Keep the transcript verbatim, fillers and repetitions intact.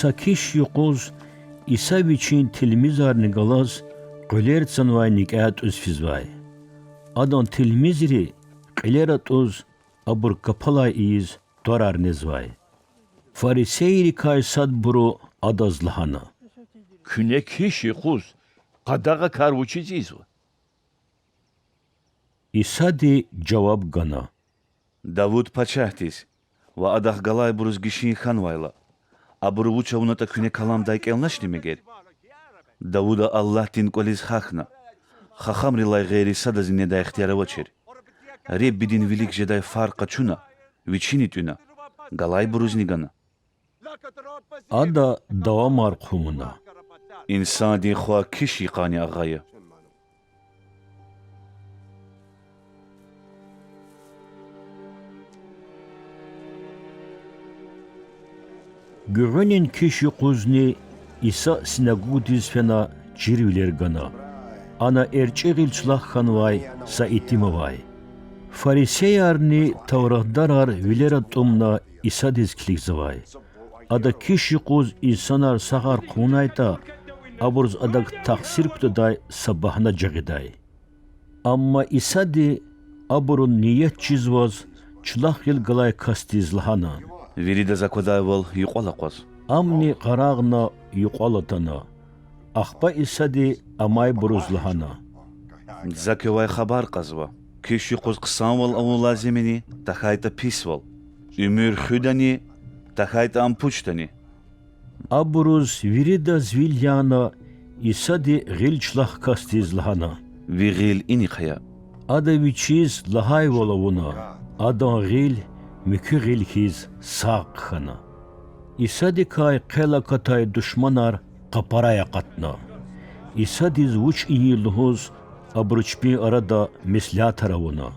Са киш юкъуз Иса Вичин тилмизарни галаз къуьлер цанвай никӀя тӀуьз физвай. Адан тилмизри кьилера тӀуз абур капалай ийиз тӀварар незвай. Фарисейрикай садбуру Адаз лагьана: Куьне киш юкъуз къадагъакар вучиз ийизва? Исади жаваб гана: Давуд пачагьдиз ва адахъ галайбуруз гишин хьанвайла, абуру вуч авунатӀа куьне каламдай кӀелначни мегер? Давуда Аллагьдин кӀвализ гьахьна: Хахамрилай гъейри садазни недай ихтияр авачир. Реббидин вилик жедай фар къачуна, вичини тӀуьна, галайбурузни гана. Ада давамар хъувуна: Инсандин Хва киш йикъанни агъа я. Гуьгъуьнин киш юкъузни Иса синагогдиз фена чирвилер гана. Ана эрчӀи гъил члах хьанвай са итим авай. Фарисеярни тавратдарар вилера тӀумна Исадиз килигзавай. Ада киш юкъуз инсанар сагъар хъувунайтӀа, абуруз Адак тахсир кутадай са багьна жагъидай. Амма Исади абурун ният чизваз члах гъил галай касдиз лагьана: Виридаз аквадайвал юкьвал акъваз. Амни къарагъна юкьвал атана. Ахпа Исади амайбуруз лагьана: За квевай хабар кьазва: киш юкъуз хъсанвал авун лазим яни, тахьайтӀа писвал? Уьмуьр хуьдани, тахьайтӀа ам пучдани? Абуруз виридаз вил яна, Исади гъил члах касдиз лагьана: Ви гъил инихъ ая. Ада вичиз лагьайвал авуна, адан гъил муькуь гъил хьиз сагъ хьана. Исадикай хъел акатай душманар къапарай акъатна. Исадиз вуч ийин лугьуз абуру чпин арада меслятар авуна.